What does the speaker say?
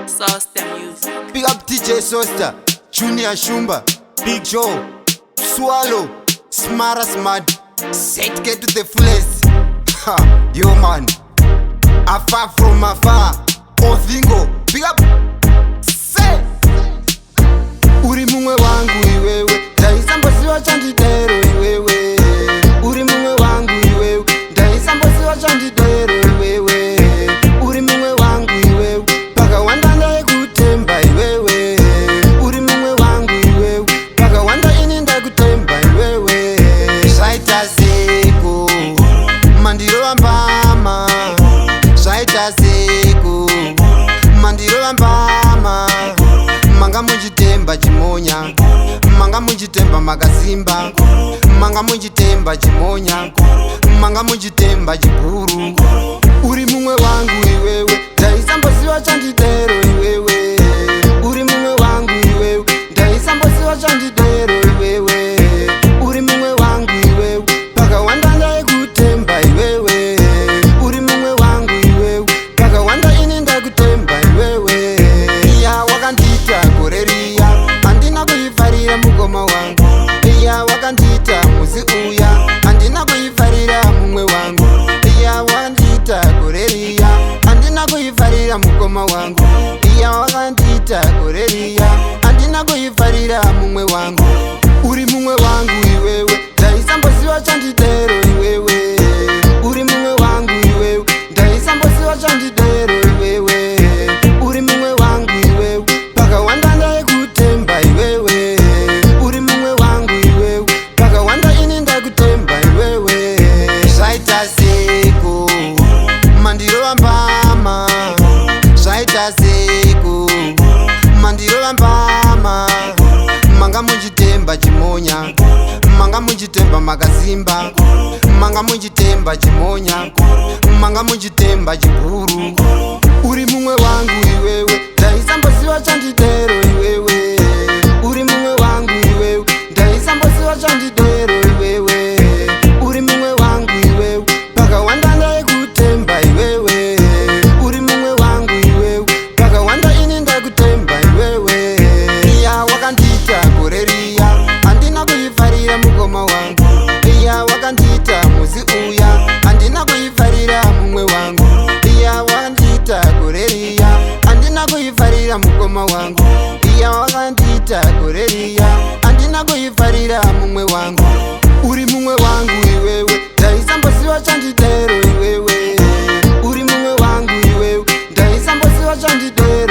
Sauce Music. Big up DJ Sosta, Junior Shumba, Big Joe, Swallow, Smara Smart, Set get to the fullest. Ha, yo man. Afar from afar. Othingo, big up. Say. Uri mumwe wangu iwewe, ndaisambosiwa chandidero iwewe. Uri mumwe wangu iwewe, ndaisambosiwa chandidero iwewe. Uri mumwe wangu iwewe, pakawanda ndaikutemba iwewe. Uri mumwe wangu iwewe, pakawanda ini ndakutemba iwewe. Zvaita seko, mandirova mbama. Zvaita seko, mandirova mbama. Manga muchitemba chimonya, manga muchitemba makasimba, manga muchitemba chimonya, manga muchitemba chibhuru. Uri mumwe wangu iwewe, ndaisambosiwa chandidero iwewe. Uri mumwe wangu iwewe, ndaisambosiwa chandidero iwewe. Uri mumwe wangu iwewe, pakawanda ndaikutemba iwewe. Uri mumwe wangu iwewe, pakawanda ini ndakutemba iwewe. Iya wakandiita gore riya, handina kuifarira mukoma wangu. Iya wakandiita musi uya, handina kuifarira mumwe wangu. Iya wakandiita gore riya, handina kuifarira mukoma wangu. Iya wakandiita gore riya, handina kuifarira mumwe wangu. Uri mumwe wangu iwewe, ndaisambosiwa chandidero iwewe. Uri mumwe wangu iwewe, ndaisambosiwa chandidero iwewe. Uri mumwe wangu iwewe, pakawanda ndaikutemba iwewe. Uri mumwe wangu iwewe, pakawanda ini ndakutemba iwewe. Zvaita seko, mandirova mbama. Zvaita seko, mandirova mbama. Manga muchitemba chimonya, manga muchitemba makasimba, manga muchitemba chimonya, manga muchitemba chibhuru. Uri mumwe wangu iwewe, ndaisambosiwa chandidero iwewe. Uri mumwe wangu iwewe, ndaisambosiwa chandidero iwewe. Uri mumwe wangu iwewe, pakawanda ndaikutemba iwewe. Uri mumwe wangu iwewe, pakawanda ini ndakutemba iwewe. Iya wakandiita gore riya, handina kuifarira mukoma wangu. Iya wakandiita musi uya, handina kuifarira mumwe wangu. Iya wakandiita gore riya, handina kuifarira mukoma wangu. Iya wakandiita gore riya, handina kuifarira mumwe wangu. Uri mumwe wangu iwewe, ndaisambosiwa chandidero iwewe. Uri mumwe wangu iwewe, ndaisambosiwa chandidero.